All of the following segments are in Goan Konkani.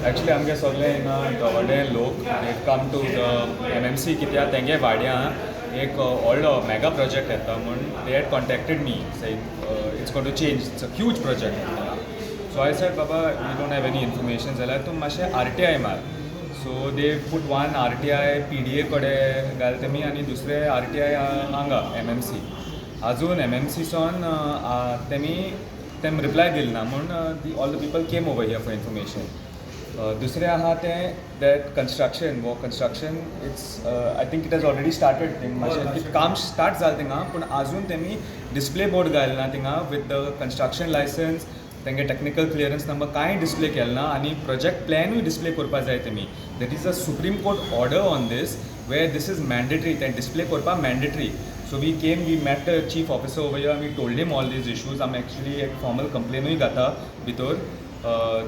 एक्चुली आमगे सगळे हिंगा दवडे लोक, they come to the MMC कित्याक तेंगे वाड्यां एक व्हडलो मेगा प्रोजेक्ट येता म्हूण they had contacted me saying it's going to change, it's a huge project. So I said, "Baba, we don't have any information, जाल्यार तूं मातशें आरटीआय मार." So they put one RTI PDA कडेन घाल तेमी आनी दुसरे आरटीआय हांगा एमएमसी. अजून एमएमसीसोन तेमी तेम रिप्लाय दिल ना म्हूण all the people came over here for information. दुसरें आहा तें that construction वो construction, it's I think it has already started. मातशें काम स्टार्ट जालें थिंगा, पूण अजून तेमी डिस्प्ले बोर्ड घायला ना थिंगा विथ the construction licence, तेंगे टेक्निकल क्लियरन्स नंबर कांय डिस्प्ले केलें ना आनी प्रोजेक्ट प्लॅनूय डिस्प्ले करपा जाय तेमी. That is a Supreme Court order on this, where this is mandatory, तें डिस्प्ले करपा mandatory. So we came, we met the chief officer over here, we told him all these issues. आमी एक्चुली एक फॉर्मल कंप्लेनूय घाता भितर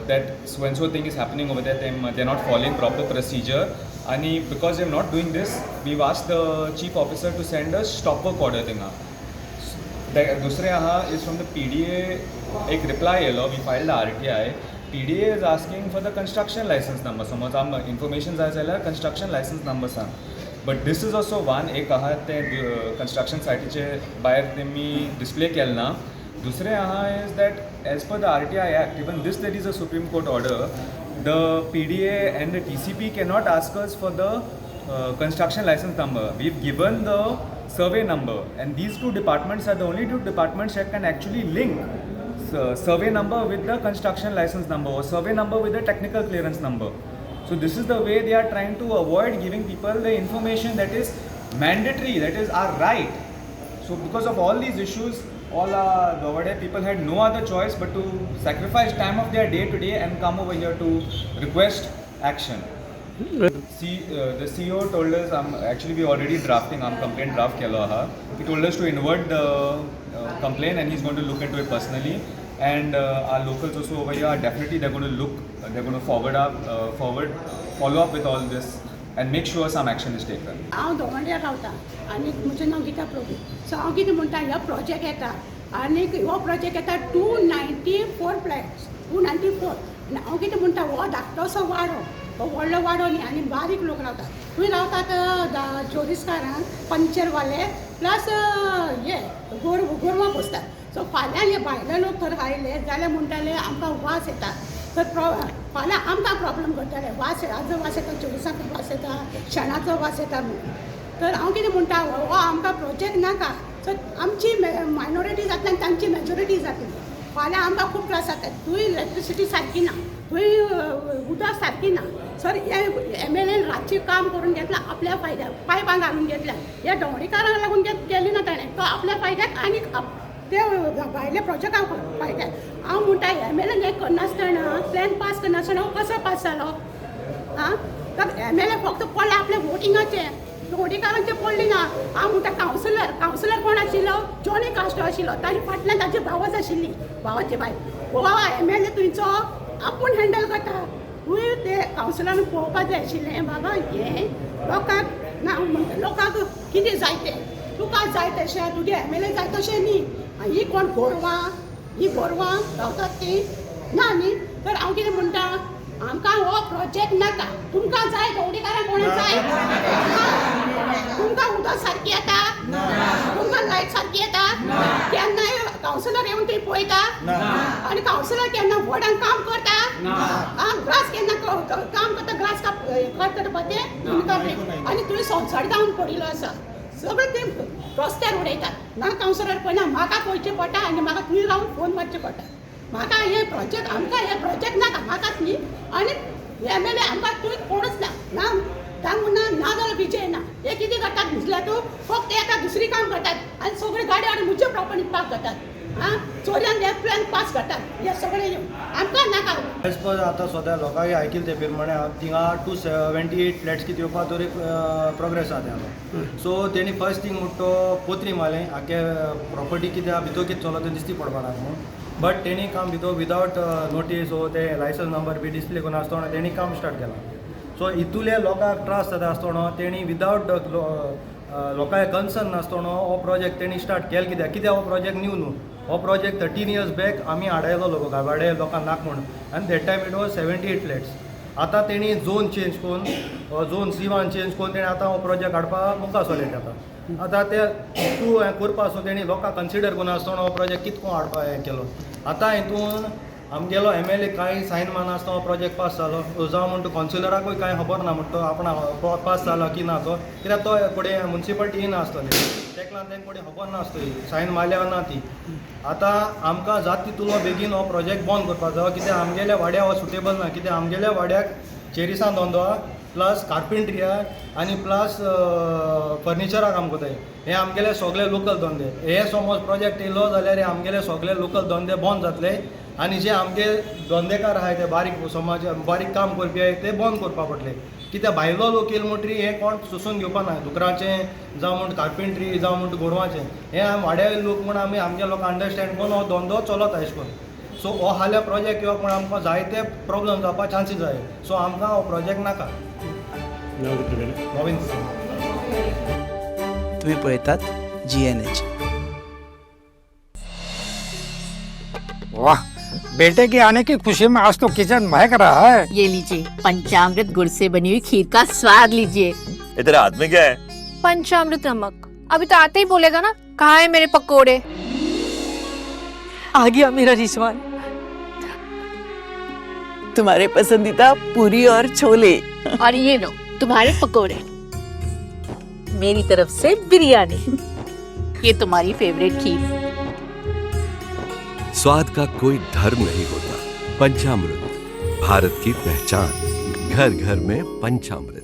that so and so thing is happening over there, they are not following proper procedure. आनी because they are not doing this, we asked the chief officer to send a stop work order थिंगा. दुसरें आहा is from the PDA एक रिप्लाय येयलो. We filed RTI. PDA is asking for the construction license number. समज आम इन्फॉर्मेशन जाय जाल्यार कन्स्ट्रक्शन लायसन्स नंबर सांग. But this is also one एक आहा तें कन्स्ट्रक्शन सायटीचे भायर तेमी डिस्प्ले केलें ना. दुसरें आहा is that as per the RTI Act, even this, there is a Supreme Court order, the PDA and the TCP cannot ask us for the construction license number. We've given the survey number, and these two departments are the only two departments that can actually link survey number with the construction license number or survey number with the technical clearance number. So this is the way they are trying to avoid giving people the information that is mandatory, that is our right. So because of all these issues, all our Dovade people had no other choice but to sacrifice time of their day today and come over here to request action. See, the CEO told us, actually we already drafting, आम complaint draft केलो आहा. He told us to invert the complaint and he's going to look into it personally. And our locals also over here are definitely, they're going to look, they're going to forward, follow up with all this and make sure some action is taken. हांव दवंड्यार रावता आनी म्हजें नांव गीता प्रभू. सो हांव कितें म्हणटा, ह्या प्रोजेक्ट येता आनी हो प्रोजेक्ट येता 294 flats, 294. आनी हांव कितें म्हणटा, हो धाकटोसो वाडो, हो व्हडलो वाडो न्ही आनी बारीक लोक रावतात. खंय रावतात? चोरीसकारान पंचरवाले प्लस हे गोरवां पोसतात. सो फाल्यां हे भायले लोक थंय आयले जाल्यार म्हणटाले आमकां वास येता. तर फाल्यां आमकां प्रॉब्लम करतले, वास हाजो वास येता, चोरिसांचो वास येता, शेणाचो वास येता म्हणून. तर हांव कितें म्हणटा, हो आमकां प्रोजेक्ट नाका. सो आमची मायनॉरिटी जातली आनी तांची मेजॉरिटी जातली. फाल्यां आमकां खूब त्रास जातात. थंय इलेक्ट्रिसिटी सारकी ना, थंय उदक सारकी ना. सर, हे एमएलएन रातचें काम करून घेतलां आपल्या फायद्याक, पायपां घालून घेतल्या. ह्या दवणीकारांक लागून केली ना ताणें, तो आपल्या फायद्याक आनी ते भायल्या प्रोजेक्टाक फायद्याक. हांव म्हणटा, एमएलएन हें करनासतना, प्लॅन पास करनासतना हो कसो पास जालो? आं, तर एमएलए फक्त पडला आपल्या वोटिंगाचें, दवणीकारांचें पडली ना. हांव म्हणटा, कावन्सिलर, कावन्सिलर कोण आशिल्लो? जॉनी कास्टो आशिल्लो. ताजे फाटल्यान ताची भावज आशिल्ली, भावाची बायल. हो एमएलए तुमचो आपूण हँडल करता. तुवें ते कावन्सिलरान पळोवपा जाय आशिल्लें बाबा, हें लोकांक ना म्हणटा, लोकांक कितें जाय तें तुका जाय तशें, तुगे एमएलए जाय तशें न्ही. ही कोण गोरवां? ही गोरवां रावतात ती ना न्ही. तर हांव कितें म्हणटा, आमकां हो प्रोजेक्ट नाका. तुमकां जाय? दवणीकारांक कोणाक जाय? तुमकां उदक सारकी येता? तुमकां लायट सारकी येता? केन्नाय कावन्सिलर येवन थंय पळयता? आनी कावन्सिलर केन्ना वॉर्डान काम करता? आं, ग्रास केन्ना काम करता? ग्रास कट करपाचें. आनी तुवें संवसार जावन पडिल्लो आसा, सगळें ते रस्त्यार उडयतात. ना कावन्सिलर पळयना, म्हाका पळोवचें पडटा आनी म्हाका थंय रावन फोन मारचें पडटा. म्हाका हे प्रोजेक्ट, आमकां हे प्रोजेक्ट नाका, म्हाकाच न्ही. आनी एमएलए आमकां तुवें कोणूच ना, ना दांगू ना, ना जाल्यार विजय ना. हे कितें करतात दिसल्या तूं? फक्त येता, दुसरी काम करतात आनी सगळे गाडी हाडून म्हजे प्रॉपर्टी पार्क करतात. आं, चोरयान हे प्लॅन पास करतात हे सगळे येवन. आमकां नाका. एज पर आतां सद्या लोकांक आयकिल ते प्रमाणे थिंगा 278 फ्लॅट्स कितें येवपा तरी प्रोग्रेस आहा तें. सो तेणी फर्स्ट थिंग म्हणटा तो पोत्री मारलें, आख्खे प्रॉपर्टी कितें आहा, भितर कितें चलता तें दिसती पडपा ना म्हणून. बट तेणी काम भितर विदावट नोटीस वो ते लायसन्स नंबर बी डिस्प्ले करून आसतना तेणी काम स्टार्ट केलां. सो हितूले लोकांक त्रास जाता आसतना तेणी विदावट लोकांक कन्सर्न नासतना हो प्रोजेक्ट तेणी स्टार्ट केलो. कित्याक? कित्याक हो प्रोजेक्ट न्यू न्हू, हो प्रोजेक्ट 13 इयर्स बॅक आमी हाडयलो लोक गावाडे लोकांक नाक म्हूण, आनी that time it was 78 flats. आतां तेणी झोन चेंज करून, झोन C1 change करून तेणी आतां हो प्रोजेक्ट हाडपाक मुखार सरले. आतां आतां ते तूं हें करपा आसून तेणी लोकांक कन्सिडर करून आसतना हो प्रोजेक्ट कितको हाडपा हें केलो. आतां हितून आमगेलो एमएलए कांय सायन मारनासतना हो प्रोजेक्ट पास जालो. जावं म्हणटा कावन्सिलराकूय कांय खबर ना म्हणटा तो आपणा पास जालो की ना तो, कित्याक तो फुडें मुन्सिपालिटी येना आसतली, तेका लागून तांकां फुडें खबर नासतली सायन मारल्या ना ती. आतां आमकां जात तितूलो बेगीन हो प्रोजेक्ट बंद करपाक जायो, कित्याक आमगेल्या वाड्यार हो सुटेबल ना. कित्याक आमगेल्या वाड्याक चेरिसां धंदो आहा, प्लस कार्पेंट्री आहा आनी प्लस फर्निचरा काम करताय. हे आमगेले सगळे लोकल धंदे. हे समज प्रोजेक्ट येयलो जाल्यार हे आमगेले सगळे लोकल धंदे बंद जातले आनी जे आमगे धंदेकार आहाय, ते बारीक समाज बारीक काम करपी आहाय, ते बंद करपा पडले. कित्याक भायलो लोक येयले म्हणटरी हें कोण सोंसून घेवपा ना. दुकराचें जावं म्हण कार्पेंट्री जावं म्हण गोरवांचें, हें वाड्या लोक म्हण आमी आमगे लोक अंडरस्टँड करून हो धंदो चलता अशें करून. सो हो हाल्या प्रोजेक्ट येवप म्हण आमकां जायते प्रोब्लम जावपा चान्सीस आहाय. सो आमकां हो प्रोजेक्ट नाका. नवीन. तुम्ही पळयतात जीएनएच. वाह, बेटे के आने की खुशी में आज तो किचन महक रहा है. ये लीजिए, पंचामृत गुड़ से बनी हुई खीर का स्वाद लीजिए. ये तेरे हाथ में क्या है? पंचामृत नमक. अभी तो आते ही बोलेगा ना, कहाँ है मेरे पकोड़े? आ गया मेरा रिजवान. तुम्हारे पसंदीदा पूरी और छोले. और ये लो तुम्हारे पकोड़े. मेरी तरफ से बिरयानी. ये तुम्हारी फेवरेट खीर. स्वाद का कोई धर्म नहीं होता. पंचामृत, भारत की पहचान. घर घर में पंचामृत.